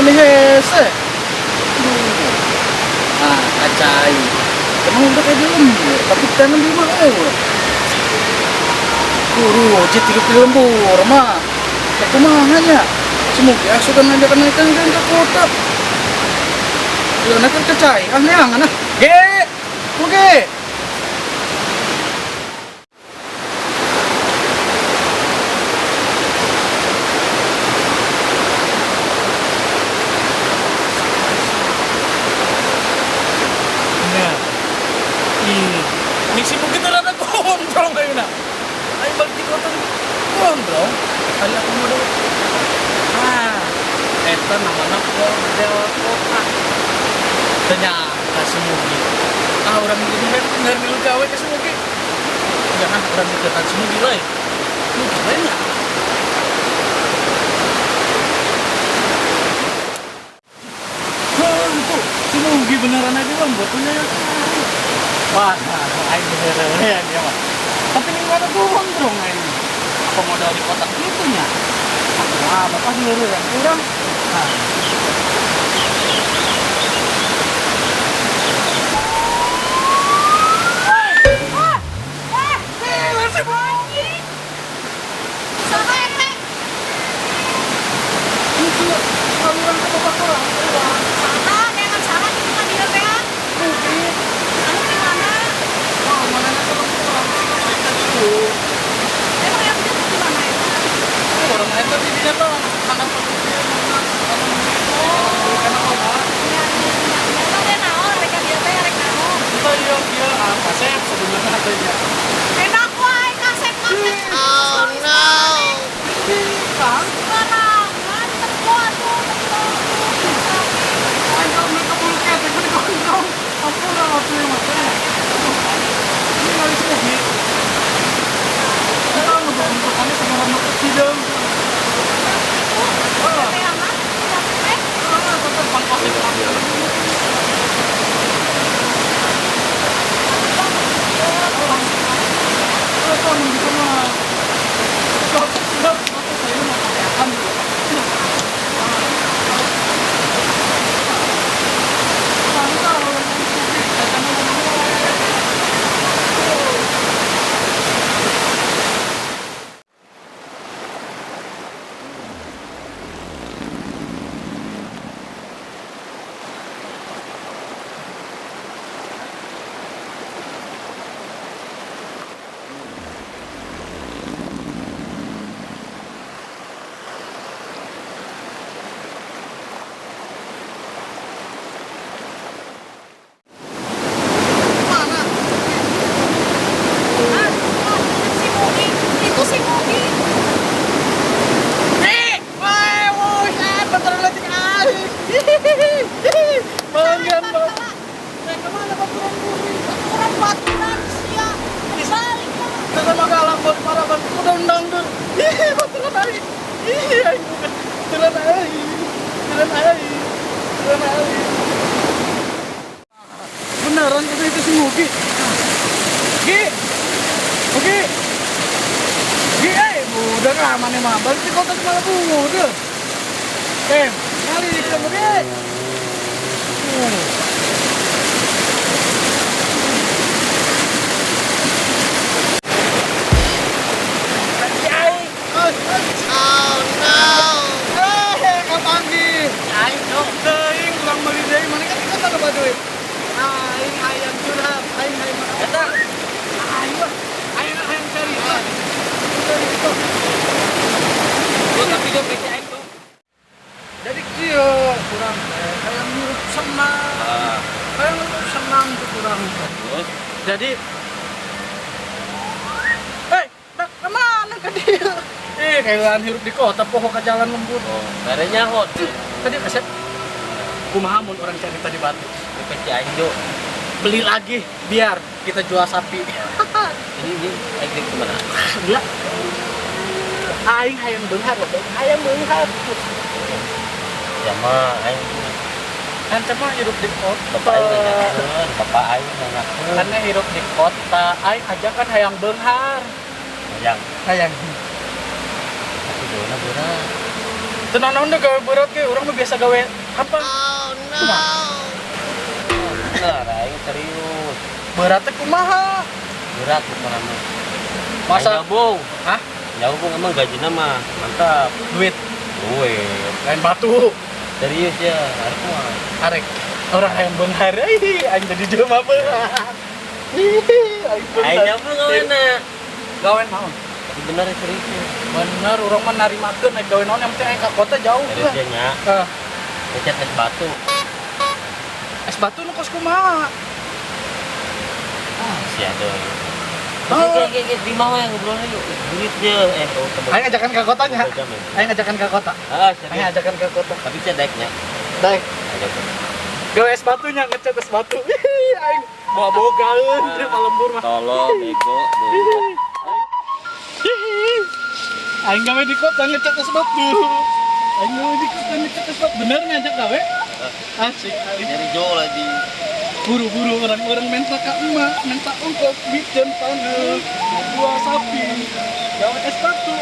Meni hese. Aduh. Ah, kacai. Emang udah kayak di lembur, tapi tanam di mana urang. Guru, ojek hidup di lembur mah. Kumaha nya? Semoga ah sudah ngajakan naikan kan ke kota. Ya naik ke cai, ah neangan ah. Ge, oke. Nah, ih, ini si Mugi ternyata gondrong ayeuna. Ayo balik di kota gondrong. Kali aku model. Ah, eta namanya model kota. Ternyata si Mugi. Ah, urang jadi bener milu gawe ke si Mugi. Jangan urang deketan si Mugi lain. Mugi lain ya. Heuh, itu si Mugi beneran aja bang, betulnya ya. Wah, nah, aing beneran ya dia mah. Tapi ini mana gondrong aing. Apa modal di kotak itu nya? Wah, bapak beneran kurang. Nah. Itu saluran ke bapak kurang. Mugi. Wah, mana ke bapak kurang. Itu. Orang eta di dinya tuh anak karena obat. Itu iya iya ah kasep sebenarnya katanya. Enak wae kasep kasep. Oh no! Kang, Barangan teko atuh teko. aing kalau mereka bulu ketek mah digondrong. Ampun atuh yang mah. Ini kali Mugi. Kita nu bentukannya sebenarnya kecil. Teangan teh. Ah, tetep pangkosip. Oh, mun bisa mah. Sok siap, saya mah pakean. Mana? Ah, si Mugi, itu si Mugi. Nih, wah, woi, ah, bener lagi aing. Bangga banget. Eh, kemana baturan bumi? Urang baturan sia. Balik lah. Kita mah galang buat para ban udah undang dulu. Ih, baturan aing. Ih, aing bukan. Baturan aing. Baturan aing. Baturan aing. Beneran itu si Mugi. Gi. Mugi. Gi, eh, udah ramane mah. Balik di kota malah udah. Eh, kali kita Mugi. Oh no! Eh, kapanggih. Aing dong. Teuing urang meuli deui mana kan kita loba duit. Aing hayang curhat, aing hayang eta. Aing mah aing hayang cerita. Cerita. Gua tapi dia peci aing tuh. Jadi kieu urang teh hayang hirup senang. Ah, Hayang hirup senang tuh urang teh. terus Jadi eh, dak kemana ke dia? Eh, kayak hirup di kota poho ke jalan lembur. Oh, barenya hot. Tadi kasep kumaha mun urang cerita di Batu. Peci aing jo. Beli lagi biar kita jual sapi. Ini aing rek kemana? Gila. Aing hayang beunghar, hayang beunghar. Ya mah aing Ente mah hirup di kota. bapak aing nanyakeun, bapak aing nanyakeun. Karena hirup di kota, aing aja kan hayang beunghar. Hayang Hayang. tapi dona berat. Teu naon deh gawe berat ge, urang mah biasa gawe hampang. Oh no! Bener, aing serius. Berat teh kumaha? Berat bukan mah. Masa Nyabung. Hah? Nyabung emang gajinya mah mantap. Duit Duit. lain batu. Serius ya, arek mah. Arek. Orang yang beunghar euy, aing jadi jelema beunghar. Ih, aing Aing beunghar. nyabung gawe. Gawe naon? Tapi bener ya, serius ya. Bener, urang mah narimakeun naik gawe naon, yang penting aing ka kota jauh Serius lah. ya nya. Eh, Ngecat es batu. Es batu nu kos kumaha? Ah, si ada. Oh. Oke, di mana yang ngobrolnya yuk? Duit dia. Eh, oh, temen. Aing ajakan ke kotanya. Jam ya? Aing ajakan ke kota. Ah, Aing serius. ajakan ke kota. Tapi saya daeknya. Daek. Ajak. Gawe es batunya, ngecat es batu. Ih, aing bawa bogaeun di lembur mah. Tolong, bego. Hihi. Aing gawe di kota ngecat es batu. Aing gawe di kota ngecat es batu. Bener ngajak gawe? Asik aing. Nyari jauh lagi. Buru-buru orang-orang minta ka emak, minta ongkos bikin tanah, dua sapi, gawe es batu.